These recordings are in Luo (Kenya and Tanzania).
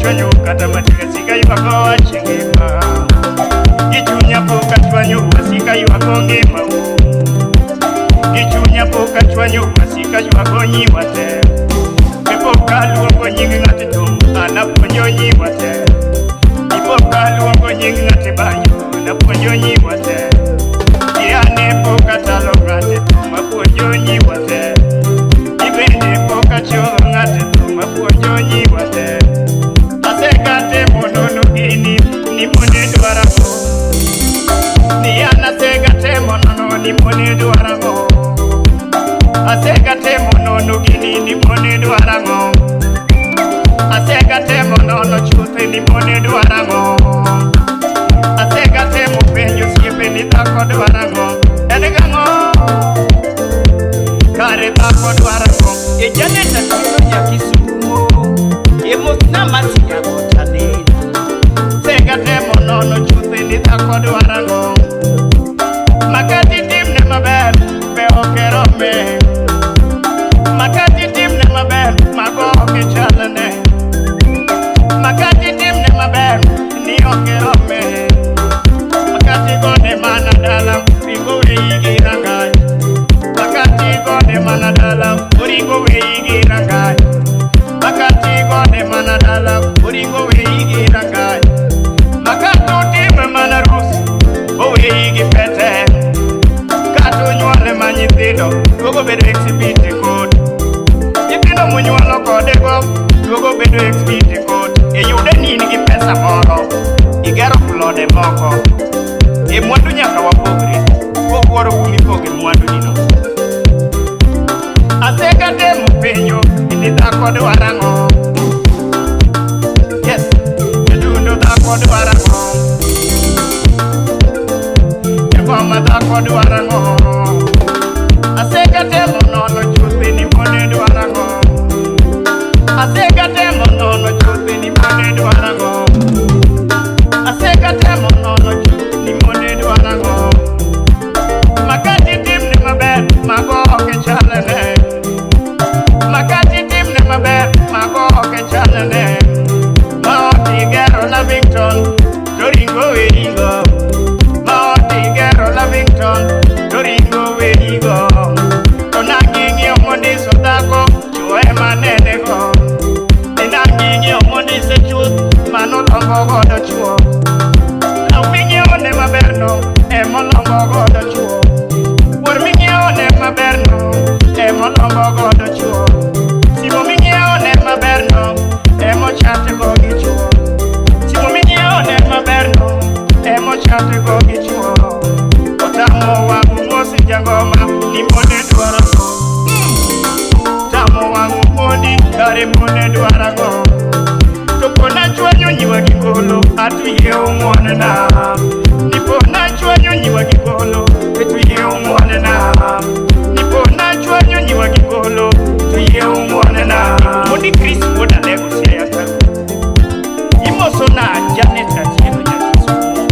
achwanyo kata matin asika ywako wach ngima. Gichunya pok achwanyo wasika ywako ngima u. Gichunya pok achwanyo wasika ywako nyiwa te. Be pok aluongo nying ng'ato thum an apuonjo nyiwa te. Be pok aluongo nying ng'ato banjo an apuonjo nyiwa te. Ane pok atalo ng'ato thum apuonjo nyiwa te. Ibende pok achodho ng'ato thum apuonjo nyiwa te. Asegatemo nono gini ni mone dwaro. Ni an asegatemo nono ni mone dwaro. Asegatemo nono gini ni mone dwaro. Asegatemo nono chuth ni mone dwaro. Asegatemo penjo osiepe ni dhako dwaro. En gang'o? Kare dhako dwaro. E Janet Atieno Nyakisumo, e mosna masiago taneno. Asegatemo nono chuth ni dhako dwaro. Makati timne maber be ok erome. Makati timne maber mago ok chalne. Makati timne maber ni ok erome. Makati gone mana dala ringo weyi gi rangach. Makati gone mana dala oringo weyi gi rangach. Makati gone mana dala oringo weyi gi rangach. Makati otime mana rus oweyi gi pete. Kata onyuole ma nyithindo duogo bedo exhibit e court. Nyithindo monyuolo kode go duogo bedo exhibit e court. E yude ni in gi pesa moro, igero plode moko. E mwandu nyaka wapogre, kobuoro kumipoge mwandu ni no. Asegatemo penjo ni dhako dwaro ang'o. Yes, jadundo dhako dwaro ang'o. Jagoma dhako dwaro ang'o. Asegatemo nono chuth ni mone dwaro ang'o. Asegatemo nono chuth ni mone dwaro ang'o. Asegatemo nono chuth ni mone dwaro ang'o. Makati timne maber, mago ok chalne. Makati timne maber, mago ok chalne. Ma ot igero Lavington, to ringo werigo. Ma ot igero Lavington, to ringo werigo. To nanging'iyo mondiso dhako, chwo ema nenego. Ni nanging'iyo mondise chuth, mano lombo godo chwo. Law ming'iewo ne maberno, emolombo godo chwo. Wuor ming'iewo ne maberno, emolombo godo chwo. Simo ming'iewo ne maberno, emochate go gi chwo. Simo ming'iewo ne maberno, emochate go gi chwo. Otamo wang' mosi jangoma, ni mone dwaro go. Tamo wang' mondi, kare mone dwaro go. To pona chwanyo nyiwa gi golo, atuyie ung'won-na. Ni pona chwanyo nyiwa gi golo, tuyie ung'won-na. Ni pona chwanyo nyiwa gi golo, tuyie ung'won-na. Mondi Chris wuod Alego Siaya Karu. Imoso na Janet Atieno Nyakisumo.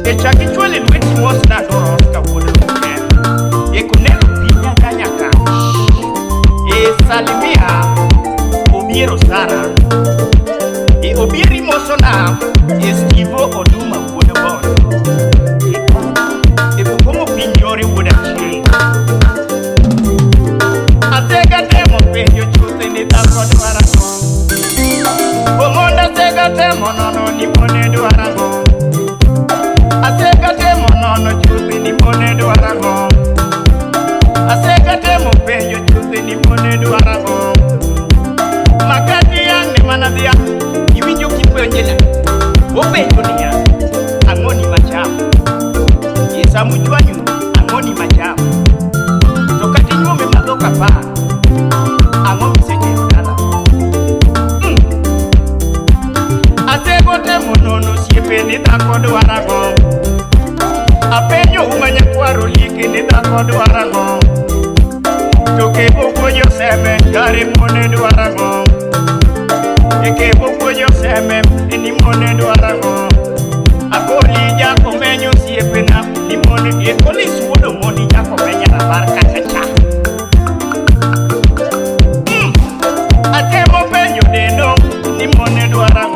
E chak ichwale lweti mosna Dora Oscar wuod Luken. E Konelo Pinyaga Nyakach. E Salimia Obiero Sara. E Obieri mosona e Stivo Oduma wuod Bondo. E Bukomo piny yore wuod Achieng'. Asegatemo penjo chuth ni dhako dwaro ang'o. Omondo asegatemo nono ni mone dwaro ang'o. Asegatemo nono chuth ni mone dwaro ang'o. Asegatemo penjo chuth ni mone dwaro ang'o. Makati yang' ne mana dhiang' iwinjo kipenje na. Openjo niya, ang'o ni machamo? E samuchwanyo, ang'o ni machamo? To kata inyuome ma dhok 10, ang'o misetero dala? Asegotemo nono osiepe ni dhako dwaro ang'o. Apenjo uma nyakwaro like ni dhako dwaro ang'o. To kebo puonjo seme kare mone dwaro ang'o. E kebo puonjo seme ni mone dwaro ang'o. Akoli jakomenyo osiepena ni mone e kolis wuod Omondi jakomenya rabar kacha cha. Atemo penjo dendo ni mone dwaro ang'o.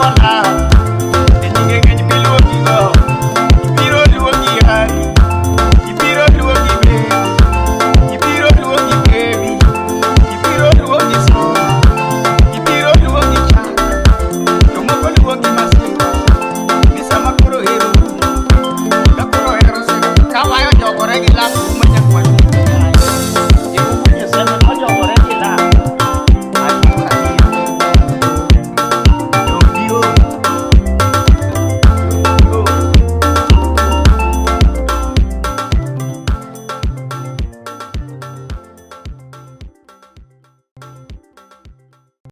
for love. E nyinge ng'eny miluongigo. Ibiro luongi honey. Ibiro luongi baby. Ibiro luongi baby. Ibiro luongi soda. Ibiro luongi chak. Jomoko luongi masiwa. Ni sama koro hero rumo. Ka koro hero siko. Ka wayo jogore gi lak.